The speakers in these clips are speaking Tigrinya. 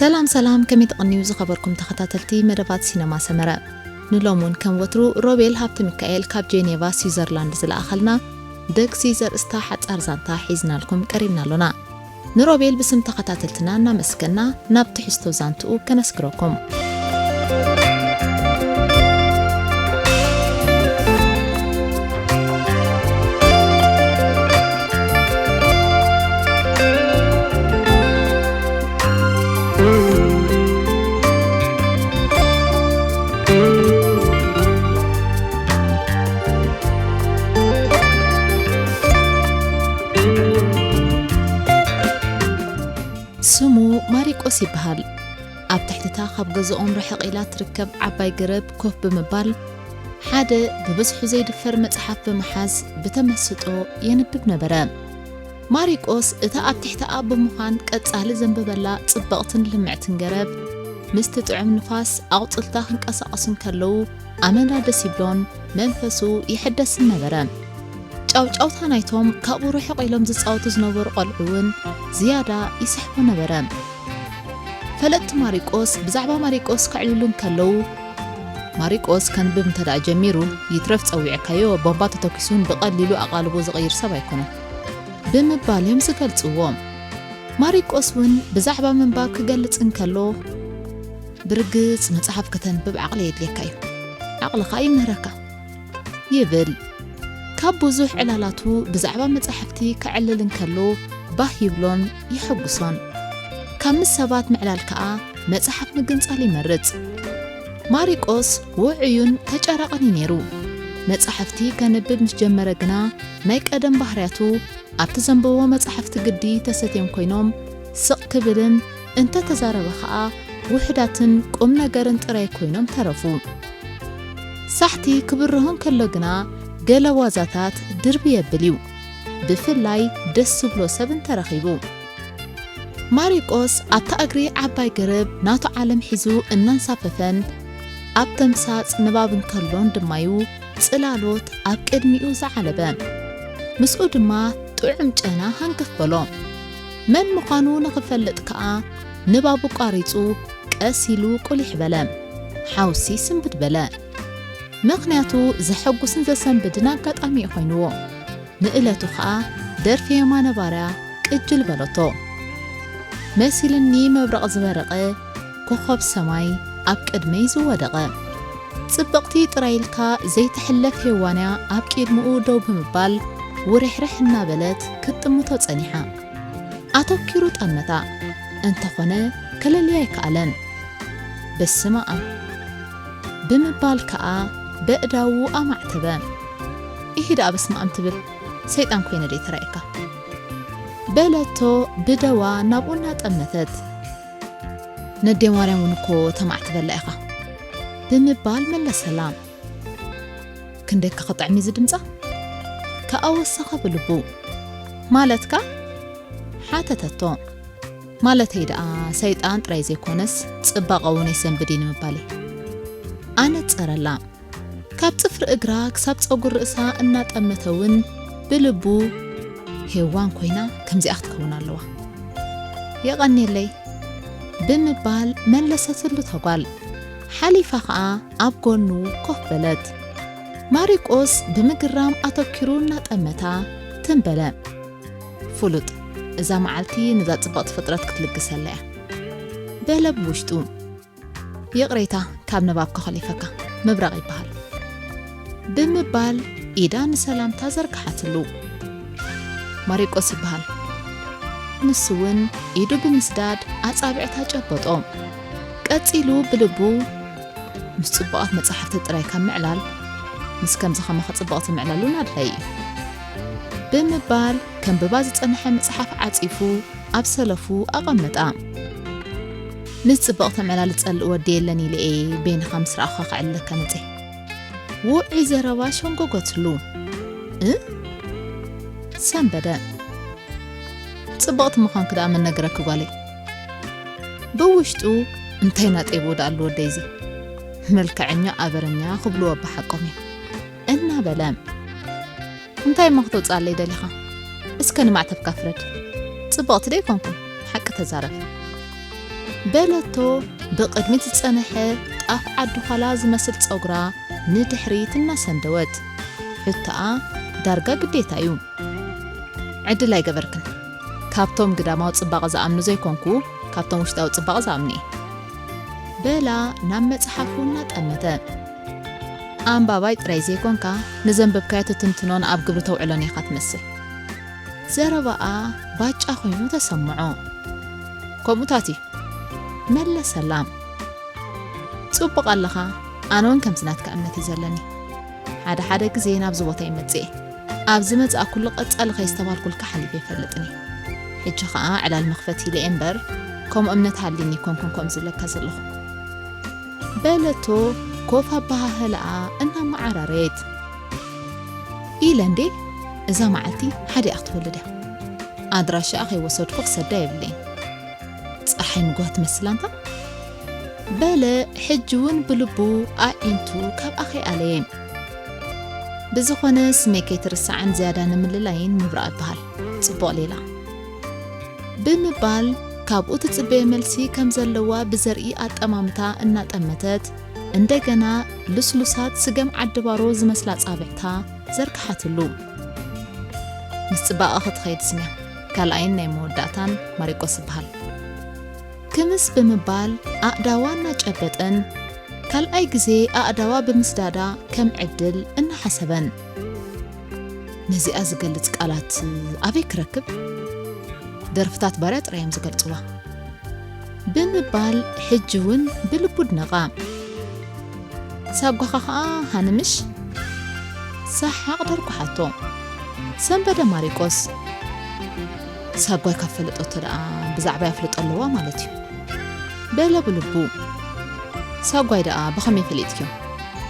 ሰላም ሰላም፣ ከመይ ትቕንዩ ዝኸበርኩም ተኸታተልቲ መደባት ሲነማ ሰመረ? ንሎም እውን ከም ወትሩ ሮቤል ሃብተ ሚካኤል ካብ ጄኔቫ ስዊዘርላንድ ዝለኣኸልና ደግ ዘርእስታ ሓጻር ዛንታ ሒዝናልኩም ቀሪብና ኣሎና። ንሮቤል ብስም ተኸታተልትና እናመስገና ናብ ትሕዝቶ ዛንትኡ ከነስግረኩም። ስሙ ማሪቆስ ይበሃል። ኣብ ትሕቲታ ካብ ገዝኦም ርሕቕ ኢላ ትርከብ ዓባይ ገረብ ኮፍ ብምባል፣ ሓደ ብብዝሑ ዘይድፈር መጽሓፍ ብምሓዝ ብተመስጦ የንብብ ነበረ። ማሪቆስ እታ ኣብ ትሕቲኣ ብምዃን ቀጻሊ ዘንበበላ ጽብቕትን ልምዕትን ገረብ፣ ምስቲ ጥዑም ንፋስ ኣቑጽልታ ክንቀሳቐሱ እንከለዉ ኣመና ደስ ይብሎን መንፈሱ ይሕደስን ነበረ። ጫውጫውታ ናይቶም ካብኡ ርሕቕ ኢሎም ዝጻወቱ ዝነበሩ ቆልዑ እውን ዝያዳ ይስሕቦ ነበረ። ፈለጥቲ ማሪቆስ ብዛዕባ ማሪቆስ ከዕልሉ እንከለዉ፣ ማሪቆስ ከንብብ እንተ ደኣ ጀሚሩ፣ ይትረፍ ጸዊዕካዮ ቦምባ ተተኲሱን ብቐሊሉ ኣቓልቦ ዝቕይር ሰብ ኣይኮነን ብምባል እዮም ዝገልጽዎ። ማሪቆስ እውን ብዛዕባ ምንባብ ክገልጽ እንከሎ፣ ብርግጽ መጽሓፍ ከተንብብ ዓቕሊ የድልየካ እዩ፣ ዓቕሊ ኸኣ ይምህረካ ይብል። ካብ ብዙሕ ዕላላቱ ብዛዕባ መጻሕፍቲ ከዕልል እንከሎ ባህ ይብሎን የሐጉሶን። ካብ ምስ ሰባት ምዕላል ከኣ መጽሓፍ ምግንጻል ይመርጽ። ማሪቆስ ውዑዩን ተጫራቕን እዩ ነይሩ። መጻሕፍቲ ከንብብ ምስ ጀመረ ግና ናይ ቀደም ባህርያቱ ኣብቲ ዘንብቦ መጻሕፍቲ ግዲ ተሰትዮም ኮይኖም ስቕ ክብልን እንተ ተዛረበ ኸኣ ውሑዳትን ቁም ነገርን ጥራይ ኮይኖም ተረፉ። ሳሕቲ ክብርሆ እንከሎ ግና ገለ ዋዛታት ድርቢ የብል እዩ። ብፍላይ ደስ ዝብሎ ሰብ እንተረኺቡ። ማሪቆስ ኣብታ እግሪ ዓባይ ገረብ ናቱ ዓለም ሒዙ እናንሳፈፈን ኣብ ተምሳጽ ንባብ እንከሎን ድማዩ ጽላሎት ኣብ ቅድሚኡ ዝዓለበ። ምስኡ ድማ ጥዑም ጨና ሃንከፍ በሎ። መን ምዃኑ ንኽፈልጥ ከኣ ንባቡ ቋሪጹ ቀስ ኢሉ ቁሊሕ በለ። ሓውሲ ስንብድ በለ። ምኽንያቱ ዘሐጉስን ዘሰንብድን ኣጋጣሚ እዩ ኮይንዎ። ንእለቱ ኸኣ ደርፊ የማነ ባርያ ቅጅል በለቶ። መሲልኒ መብረቕ ዝበረቐ ኮኾብ ሰማይ ኣብ ቅድመይ ዝወደቐ። ጽብቕቲ ጥራይ ኢልካ ዘይትሕለፍ ሄዋንያ ኣብ ቅድሚኡ ደው ብምባል ውርሕርሕ እናበለት ክትጥምቶ ጸኒሓ። ኣተኲሩ ጠመታ። እንተኾነ ከለልያ ኣይከኣለን። በስመ ኣብ ብምባል ከኣ በእዳዉ ኣማዕተበ። ኢሂ ደኣ በስመ ኣብ ትብል ሰይጣን ኮይነ ደይ ተራእየካ? በለቶ ብደዋ ናብኡ እናጠመተት። ነዴ ማርያም እውን እኮ ተማዕትበላ ኢኻ ብምባል መለሰላ። ክንደይ ከ ክጥዕም እዩ እዚ ድምጻ? ከኣ ወሰኸ ብልቡ። ማለትካ? ሓተተቶ። ማለተይ ደኣ ሰይጣን ጥራይ ዘይኮነስ ጽባቐ እውን የሰንብድ እዩ ንምባል እየ። ኣነጸረላ። ካብ ጽፍሪ እግራ ክሳብ ጸጉር ርእሳ እናጠመተ እውን ብልቡ ሄዋን ኮይና ከምዚኣ ክትከውን ኣለዋ። የቐንየለይ ብምባል መለሰትሉ እታ ጓል። ሓሊፋ ኸኣ ኣብ ጎኑ ኮፍ በለት። ማሪቆስ ብምግራም ኣተኲሩ እናጠመታ ትም በለ። ፍሉጥ፣ እዛ መዓልቲ ነዛ ጽብቕቲ ፍጥረት ክትልግሰላ እያ በለ ብውሽጡ። ይቕሬታ፣ ካብ ንባብ ከኸሊፈካ፣ ምብራቕ ይበሃል ብምባል ኢዳ ንሰላምታ ዘርግሓትሉ። ማሪቆስ ይበሃል። ንሱ እውን ኢዱ ብምስዳድ ኣጻብዕታ ጨበጦ። ቀጺሉ ብልቡ፣ ምስ ጽቡቓት መጻሕፍቲ ጥራይ ካብ ምዕላል፣ ምስ ከምዚ ከማኺ ጽብቕቲ ምዕላል እውን ኣድላዪ እዩ ብምባል ከንብባ ዝጸንሐ መጽሓፍ ዓጺፉ ኣብ ሰለፉ ኣቐመጣ። ምስ ጽብቕቲ ምዕላል ዝጸልእ ወዲ የለን ኢለ እየ በይንኻ ምስ ረኣኹኻ ከዕልለካ መጺኤ። ውዑይ ዘረባ ሸንጎጎትሉ። እ? ሰንበደ። ጽብቕቲ ምዃንኪ ደኣ መን ነገረኪ ጓለይ? ብውሽጡ እንታይ ናጠይብኡ ደኣ ኣሎ ወደይ እዚ? መልክዐኛ ኣበረኛ ክብልዎ ብሓቆም እዮም። እናበለ እንታይ እሞ ክተውጽኣለይ ደሊኻ? እስከ ንማዕተብካ ፍረድ። ጽብቕቲ ዶ ኣይኮንኩን? ሓቂ ተዛረብ። በለቶ ብቕድሚት ዝጸንሐ ጣፍ ዓዲ ዃላ ዝመስል ጸጉራ ንድሕሪት እናሰንደወት። ሕቶኣ ዳርጋ ግዴታ እዩ። ዕድል ኣይገበርክን። ካብቶም ግዳማዊ ጽባቐ ዝኣምኑ ዘይኮንኩ፣ ካብቶም ውሽጣዊ ጽባቐ ዝኣምኑ እየ። በላ ናብ መጽሓፉ እናጠመተ። ኣንባባይ ጥራይ ዘይኮንካ፣ ንዘንበብካዮ ትትንትኖን ኣብ ግብሪ ተውዕሎን ኢኻ ትመስል። ዘረባኣ ባጫ ኮይኑ ተሰምዖ። ከምኡታት እዩ። መለሰላ። ጽቡቕ ኣለኻ፣ ኣነ እውን ከምዚ ናትካ እምነት እዩ ዘለኒ። ሓደ ሓደ ግዜ ናብዚ ቦታ ይመጽእ እየ። ኣብ ዝመጽኣኩሉ ቀጻሊ ከይስተባልኩልካ ሓሊፈ ኣይፈልጥን እየ። ሕጂ ኸኣ ዕላል መኽፈቲ ኢለ እየ እምበር፣ ከምኡ እምነት ሃልይኒ ኣይኮንኩን ከምዚ ዝብለካ ዘለኹ። በለቶ ኮፍ ኣበሃህላኣ እናመዓራረየት። ኢለ እንዴ፣ እዛ መዓልቲ ሓደ እያ ክትወልድ እያ። ኣድራሻኣ ከይወሰድኩ ክሰዳ የብለይን። ጸሓይ ንግሆ ትመስል ኣንታ። በለ ሕጂ እውን ብልቡ ኣዒንቱ ካብኣ ከይኣለየ። ብዝኾነ ስመይ ከይትርስዓን ዝያዳ ንምልላይን ምብራቕ ይበሃል። ጽቡቕ ሌላ። ብምባል ካብኡ ትጽበዮ መልሲ ከም ዘለዋ ብዘርኢ ኣጠማምታ እናጠመተት እንደገና ልስሉሳት ስገም ዓዲ ባሮ ዝመስላ ኣጻብዕታ ዘርግሓትሉ። ምስ ጽባቐ ክትኸይድ ስምያ። ካልኣይን ናይ መወዳእታን ማሪቆስ ይበሃል። ክምስ ብምባል ኣእዳዋ እናጨበጠን ካልኣይ ግዜ ኣእዳዋ ብምስዳዳ ከም ዕድል እናሓሰበን። ነዚኣ ዝገልጽ ቃላት ኣበይ ክረክብ? ደርፍታት ባርያ ጥራይ እዮም ዝገልጽዋ። ብምባል ሕጂ እውን ብልቡ ድነቓ። ሳጓኻ ኸኣ ሃንምሽ? ሰሓቕ ደርጉሓቶ። ሰንበደ ማሪቆስ። ሳጓይ ካብ ፈለጠቶ ደኣ ብዛዕባ የፍልጦ ኣለዋ ማለት እዩ። በለ ብልቡ። ሳጓይ ደኣ ብኸመይ ፈሊጥክዮ?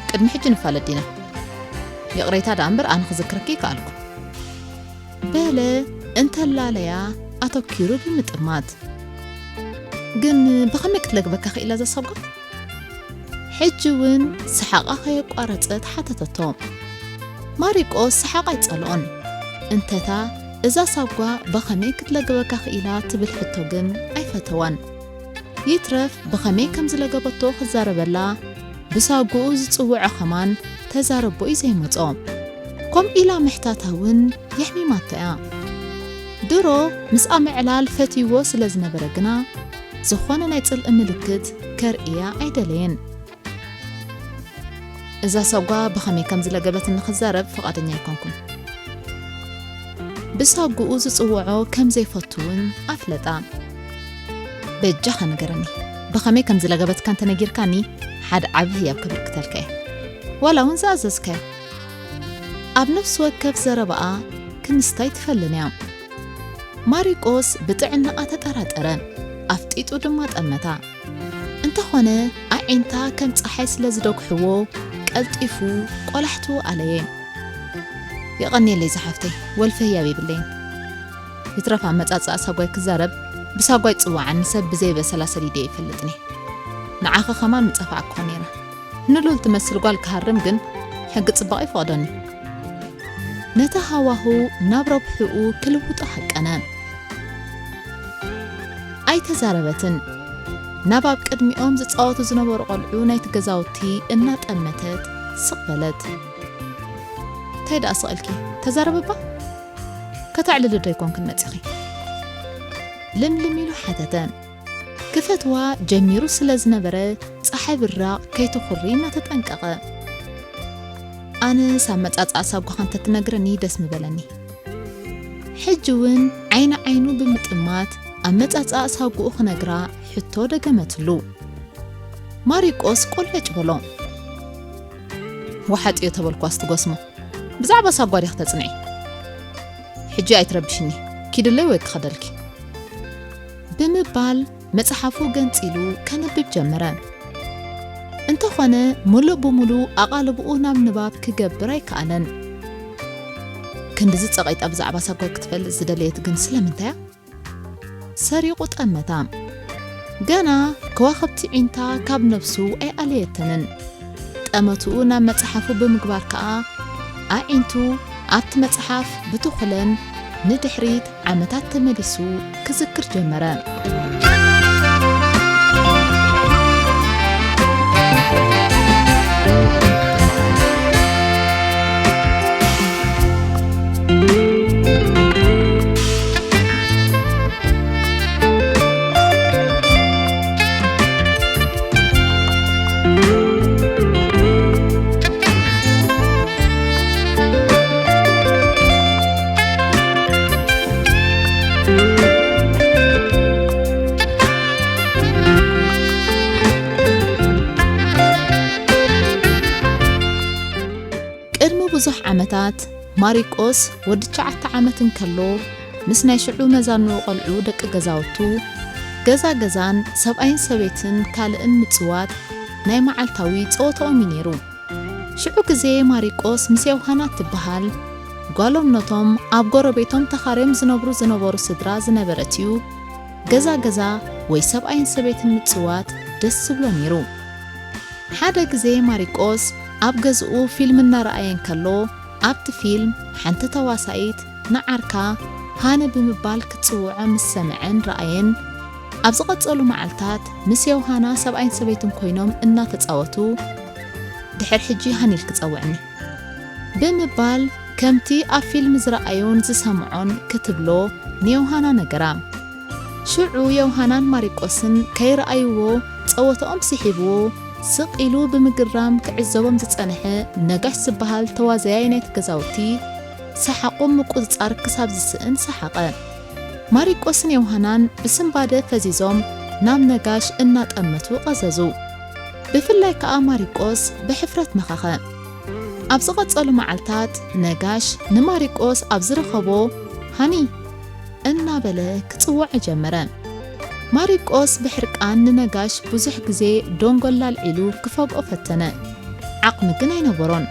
ቅድሚ ሕጂ ንፋለጥ ዲና? ይቕሬታ ደኣ እምበር ኣነ ክዝክረኪ ይከኣልኩ። በለ እንተላለያ ኣተኪሩ ብምጥማት። ግን ብኸመይ ክትለግበካ ክኢላ እዛ ሳጓ? ሕጂ እውን ሰሓቓ ከየቋረጸት ሓተተቶ። ማሪቆስ ሰሓቕ ኣይጸልኦን። እንተታ እዛ ሳጓ ብኸመይ ክትለግበካ ክኢላ ትብል ሕቶ ግን ኣይፈተዋን። ይትረፍ ብኸመይ ከም ዝለገበቶ ክዛረበላ ብሳጉኡ ዝጽውዖ ኸማን ተዛረቦ እዩ ዘይመጾ። ከምኡ ኢላ ምሕታታ እውን የሕሚማቶ እያ። ድሮ ምስኣ ምዕላል ፈትይዎ ስለ ዝነበረ ግና ዝኾነ ናይ ጽልኢ ምልክት ከርእያ ኣይደለየን። እዛ ሳጓ ብኸመይ ከም ዝለገበትኒ ክዛረብ ፍቓደኛ ኣይኮንኩን። ብሳጉኡ ዝጽውዖ ከም ዘይፈቱ እውን ኣፍለጣ። በጃኻ ንገረኒ፣ ብኸመይ ከም ዝለገበትካ እንተነጊርካኒ ሓደ ዓቢ ህያብ ከበርክተልካ እየ። ዋላ እውን ዝኣዘዝካዮ። ኣብ ነፍሲ ወከፍ ዘረባኣ ክምስታይ ትፈልን እያ። ማሪቆስ ብጥዕናኣ ተጠራጠረ፣ ኣፍጢጡ ድማ ጠመታ። እንተኾነ ኣዒንታ ከም ጸሓይ ስለ ዝደጉሕዎ ቀልጢፉ ቆላሕትኡ ኣለየ። የቐንየለይ ዝሓፍተይ፣ ወልፊ ህያብ የብለይን። ይትረፍ ኣመጻጽኣ ሳጓይ ክዛረብ፣ ብሳጓይ ጽዋዓኒ ሰብ ብዘይበሰላ ሰዲደ ይፈልጥኒ። ንዓኺ ከማን ምጸፋዕኩኺ ነይረ። ንሉል ትመስል ጓል ክሃርም ግን ሕጊ ጽባቐ ይፈቕዶኒ። ነቲ ሃዋህው ናብ ረብሕኡ ክልውጦ ሃቀነ። ኣይተዛረበትን። ናብ ኣብ ቅድሚኦም ዝጻወቱ ዝነበሩ ቆልዑ ናይቲ ገዛውቲ እናጠመተት ስቕ በለት። እንታይ ደኣ ስቕ ኢልኪ? ተዛረቢ እባ። ከተዕልሊ ዶ ኣይኮንክን መጺኺ? ልምልም ኢሉ ሓተተ። ክፈትዋ ጀሚሩ ስለ ዝነበረ ጸሓይ ብራቕ ከይትኹሪ እናተጠንቀቐ። ኣነስ ኣመጻጽኣ ሳጓኻ እንተትነግረኒ ደስ ምበለኒ። ሕጂ እውን ዓይኒ ዓይኑ ብምጥማት ኣመጻጽኣ ሳጉኡ ክነግራ ሕቶ ደገመትሉ። ማሪቆስ ቆለጭ በሎ። ወሓጥ እዮ ተበልኳስ ትጎስሞ። ብዛዕባ ሳጓ ዲኺ ተጽንዒ? ሕጂ ኣይትረብሽኒ። ኪድለይ ወይ ክኸደልኪ። ብምባል መጽሓፉ ገንጺሉ ከንብብ ጀመረ። እንተኾነ፣ ምሉእ ብምሉእ ኣቓልቦኡ ናብ ንባብ ክገብር ኣይከኣለን። ክንድዚ ጸቒጣ ብዛዕባ ሳጓ ክትፈልጥ ዝደለየት ግን ስለምንታይ እያ? ሰሪቑ ጠመታ። ገና ከዋኽብቲ ዒንታ ካብ ነብሱ ኣይኣለየተንን። ጠመትኡ ናብ መጽሓፉ ብምግባር ከኣ፣ ኣዒንቱ ኣብቲ መጽሓፍ ብትኹለን ንድሕሪት ዓመታት ተመሊሱ ክዝክር ጀመረ። ዓመታት ማሪቆስ ወዲ ትሽዓተ ዓመት እንከሎ፣ ምስ ናይ ሽዑ መዛንኡ ቆልዑ ደቂ ገዛውቱ፣ ገዛ ገዛን ሰብኣይን ሰበይትን ካልእን ምጽዋት ናይ መዓልታዊ ጸወታኦም እዩ ነይሩ። ሽዑ ግዜ ማሪቆስ ምስ ዮሃና እትበሃል ጓሎም ነቶም ኣብ ጎረቤቶም ተኻርዮም ዝነብሩ ዝነበሩ ስድራ ዝነበረት እዩ። ገዛ ገዛ ወይ ሰብኣይን ሰበይትን ምጽዋት ደስ ዝብሎ ነይሩ። ሓደ ግዜ ማሪቆስ ኣብ ገዝኡ ፊልም እናረኣየ እንከሎ፣ ኣብቲ ፊልም ሓንቲ ተዋሳኢት ንዓርካ ሃኒ ብምባል ክትጽውዖ ምስ ሰምዐን ረኣየን፣ ኣብ ዝቐጸሉ መዓልታት ምስ ዮሃና ሰብኣይን ሰበይትን ኮይኖም እናተጻወቱ፣ "ድሕር ሕጂ ሃኒ ኢልኪ ጸውዕኒ" ብምባል ከምቲ ኣብ ፊልም ዝረኣዮን ዝሰምዖን ክትብሎ ንዮሃና ነገራ። ሽዑ ዮሃናን ማሪቆስን ከይረኣይዎ ጸወታኦም ስሒብዎ ስቕ ኢሉ ብምግራም ክዕዘቦም ዝጸንሐ ነጋሽ ዝበሃል ተዋዛያይ ናይቲ ገዛውቲ ሰሓቑ ምቁጽጻር ክሳብ ዝስእን ሰሓቐ። ማሪቆስን ዮሃናን ብስንባደ ፈዚዞም ናብ ነጋሽ እናጠመቱ ቀዘዙ። ብፍላይ ከኣ ማሪቆስ ብሕፍረት መኸኸ። ኣብ ዝቐጸሉ መዓልታት ነጋሽ ንማሪቆስ ኣብ ዝረኸቦ፣ "ሃኒ" እናበለ ክጽውዖ ጀመረ። ማሪቆስ ብሕርቃን ንነጋሽ ብዙሕ ግዜ ደንጎላ ኣልዒሉ ክፈግኦ ፈተነ። ዓቕሚ ግን ኣይነበሮን።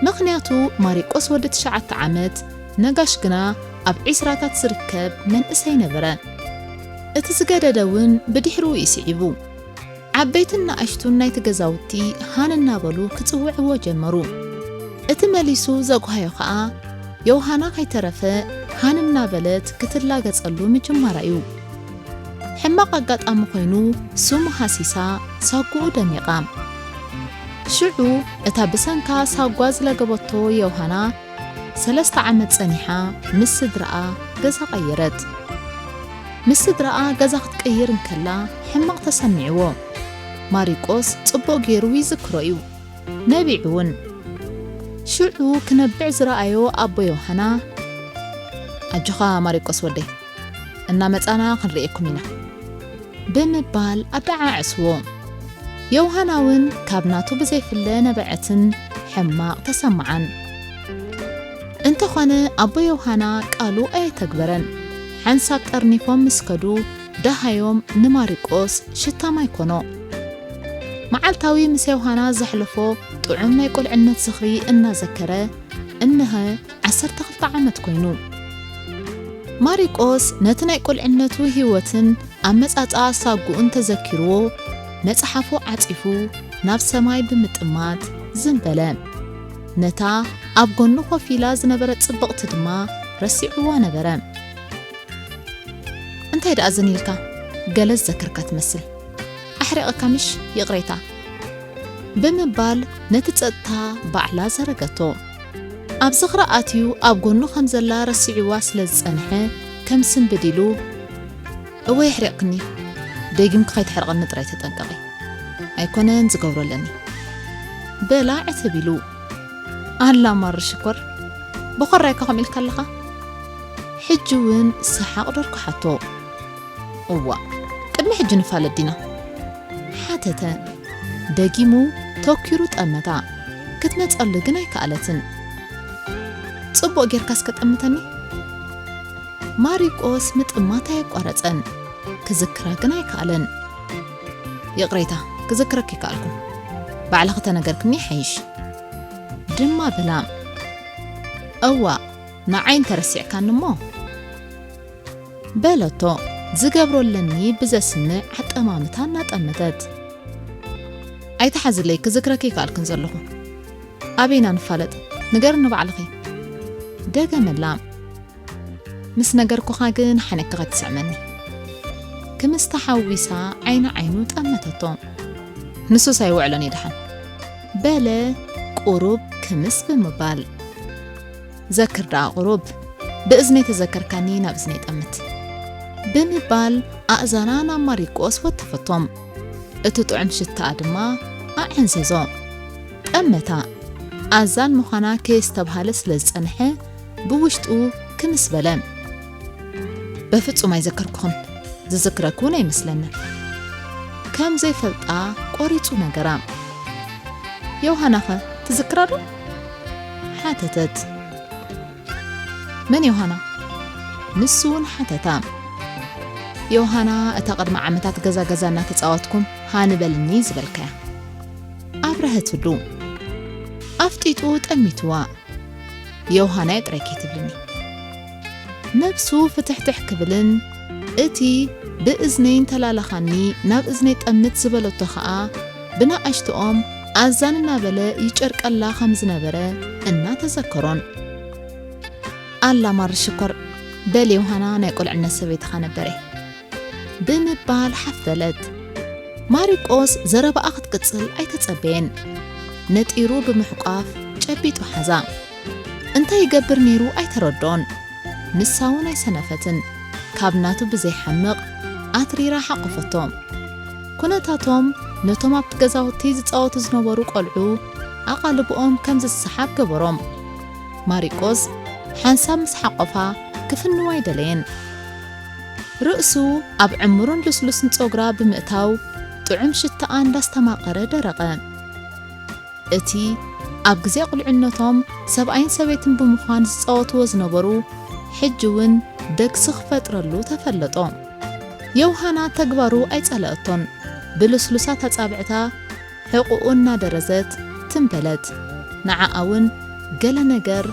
ምኽንያቱ ማሪቆስ ወዲ ትሽዓተ ዓመት፣ ነጋሽ ግና ኣብ ዒስራታት ዝርከብ መንእሰይ ነበረ። እቲ ዝገደደ እውን ብድሕሪኡ እዩ ስዒቡ። ዓበይትን ንኣሽቱን ናይቲ ገዛውቲ ሃን እናበሉ ክጽውዕዎ ጀመሩ። እቲ መሊሱ ዘጓሃዮ ኸኣ ዮሃና ከይተረፈ ሃን እናበለት ክትላገጸሉ ምጅማራ እዩ። ሕማቕ ኣጋጣሚ ኮይኑ ስሙ ሃሲሳ ሳጉኡ ደሚቓ። ሽዑ እታ ብሰንካ ሳጓ ዝለገበቶ ዮሃና ሰለስተ ዓመት ጸኒሓ ምስ ስድራኣ ገዛ ቀየረት። ምስ ስድራኣ ገዛ ክትቅይር እንከላ ሕማቕ ተሰሚዕዎ። ማሪቆስ ጽቡቕ ገይሩ ይዝክሮ እዩ። ነቢዑ እውን። ሽዑ ክነብዕ ዝረኣዮ ኣቦ ዮሃና፣ "ኣጆኻ ማሪቆስ ወደይ፣ እናመጻና ክንርእየኩም ኢና" ብምባል ኣደዓዐስዎ። ዮሃና እውን ካብ ናቱ ብዘይፍለ ነበዐትን ሕማቕ ተሰምዓን። እንተኾነ ኣቦ ዮሃና ቃሉ ኣየተግበረን። ሓንሳብ ጠርኒፎም ምስ ከዱ ደሃዮም ንማሪቆስ ሽታ ማይ ኮኖ። መዓልታዊ ምስ ዮሃና ዘሕለፎ ጥዑም ናይ ቁልዕነት ዝኽሪ እናዘከረ፣ እነሀ ዓሰርተ ክልተ ዓመት ኮይኑ። ማሪቆስ ነቲ ናይ ቁልዕነቱ ህይወትን ኣመጻጽኣ ሳጉኡን ተዘኪርዎ፣ መጽሓፉ ዓጺፉ ናብ ሰማይ ብምጥማት ዝም በለ። ነታ ኣብ ጎኑ ኮፍ ኢላ ዝነበረት ጽብቕቲ ድማ ረሲዕዋ ነበረ። "እንታይ ደኣ ዝን ኢልካ? ገለ ዝዘከርካ ትመስል። ኣሕሪቐካ ምሽ? ይቕሬታ" ብምባል ነቲ ጸጥታ ባዕላ ዘረገቶ። ኣብ ዝኽሪ ኣትዩ ኣብ ጎኑ ከም ዘላ ረሲዕዋ ስለ ዝጸንሐ ከም ስንብድ ኢሉ፣ "እወ የሕሪቕክኒ፣ ደጊምኪ ከይትሕርቕኒ ጥራይ ተጠንቀቒ፣ ኣይኮነን ዝገብሮ ኣለኒ" በላ ዕትብ ኢሉ። "ኣላ ማሪ ሽኮር፣ ብኾራይካ ከምኡ ኢልካ ኣለኻ?" ሕጂ እውን ሰሓቕ ደርኩሓቶ። "እዋ፣ ቅድሚ ሕጂ ንፋለጥ ዲና?" ሓተተ። ደጊሙ ተኪሩ ጠመታ። ክትመጸሉ ግን ኣይከኣለትን። "ጽቡቕ ጌርካ እስከ ጠምተኒ?" ማሪቆስ ምጥማት ኣየቋረጸን። ክዝክራ ግን ኣይከኣለን። "ይቕሬታ፣ ክዝክረኪ ኣይከኣልኩን። ባዕልኺ ተነገርክኒ ይሓይሽ" ድማ በላ። "እዋ፣ ንዓይ እንተረሲዕካኒ እሞ" በለቶ፣ ዝገብሮ ኣለኒ ብዘስምዕ ኣጠማምታ እናጠመተት። "ኣይትሓዝለይ፣ ክዝክረኪ ኣይከኣልክን ዘለኹ። ኣበይና ንፋለጥ? ንገርኒ ባዕልኺ" ደገመላ። "ምስ ነገርኩኻ ግን ሓነኪ ከይትስዕመኒ" ክምስ ተሓዊሳ ዓይኒ ዓይኑ ጠመተቶ። "ንሱስ ኣይውዕሎን እዩ ደሓን" በለ ቁሩብ ክምስ ብምባል። "ዘክር ደኣ ቁሩብ፣ ብእዝነይ ተዘከርካኒ ናብ እዝነይ ጠምት" ብምባል ኣእዛና ናብ ማሪቆስ ወተፈቶም። እቲ ጥዑም ሽታኣ ድማ ኣዐንዘዞ። ጠመታ። ኣዛን ምዃና ከየስተብሃለ ስለ ዝጸንሐ ብውሽጡ ክምስ በለ። "በፍጹም ኣይዘከርኩኽን፣ ዝዝክረኪ እውን ኣይመስለንን" ከም ዘይፈልጣ ቆሪጹ ነገራ። "ዮሃናኸ ትዝክራ ዶ?" ሓተተት። "መን ዮሃና?" ንሱ እውን ሓተታ። "ዮሃና፣ እታ ቅድሚ ዓመታት ገዛ ገዛ እናተጻወትኩም ሃኒ በልኒ ዝበልካያ?" ኣብረሀትሉ። ኣፍጢጡ ጠሚትዋ። "ዮሃና እየ ጥራይ ከይትብልኒ?" ነብሱ ፍትሕትሕ ክብልን እቲ ብእዝነይ እንተላለኻኒ ናብ እዝነይ ጠምት ዝበለቶ ኸኣ ብናኣሽትኦም ኣዛን እናበለ ይጨርቀላ ከም ዝነበረ እናተዘከሮን። "ኣላ ማር ሽኮር፣ በል ዮሃና ናይ ቁልዕነት ሰበይትኻ ነበረ" ብምባል ሓፈለት። ማሪቆስ ዘረባኣ ክትቅጽል ኣይተጸበየን። ነጢሩ ብምሕቋፍ ጨቢጡ ሓዛ። እንታይ ይገብር ነይሩ ኣይተረድኦን። ንሳ እውን ኣይሰነፈትን። ካብ ናቱ ብዘይሓምቕ ኣትሪራ ሓቆፈቶ። ኩነታቶም ነቶም ኣብቲ ገዛውቲ ዝጻወቱ ዝነበሩ ቆልዑ ኣቓልብኦም ከም ዝሰሓብ ገበሮም። ማሪቆስ ሓንሳብ ምስ ሓቆፋ ክፍንዋ ኣይደለየን። ርእሱ ኣብ ዕምሩን ልስሉስን ጸጉራ ብምእታው ጥዑም ሽታኣ እንዳስተማቐረ ደረቐ። እቲ ኣብ ግዜ ቁልዕነቶም ሰብኣይን ሰበይትን ብምዃን ዝጻወትዎ ዝነበሩ፣ ሕጂ እውን ደግሲ ክፈጥረሉ ተፈለጦ። ዮሃና ተግባሩ ኣይጸለአቶን። ብልስሉሳት ኣጻብዕታ ሕቑኡ እናደረዘት ትም በለት። ንዓኣ እውን ገለ ነገር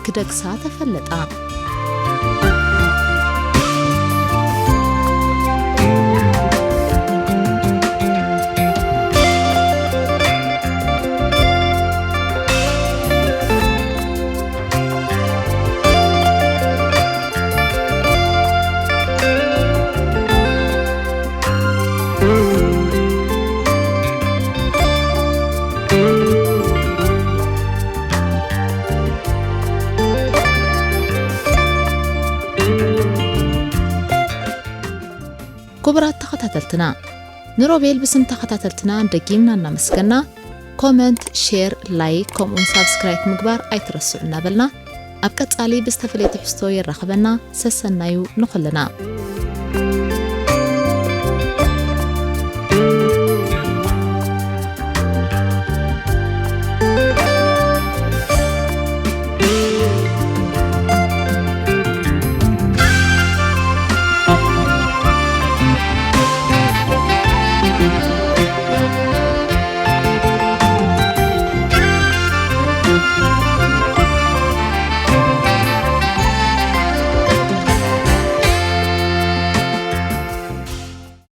ክደግሳ ተፈለጣ። ክቡራት ተኸታተልትና፣ ንሮቤል ብስም ተኸታተልትና ደጊምና እናመስገና፣ ኮመንት፣ ሼር፣ ላይክ ከምኡውን ሳብስክራይብ ምግባር ኣይትረስዑ እናበልና፣ ኣብ ቀጻሊ ብዝተፈለየ ትሕዝቶ የራኽበና። ሰሰናዩ ንኹልና።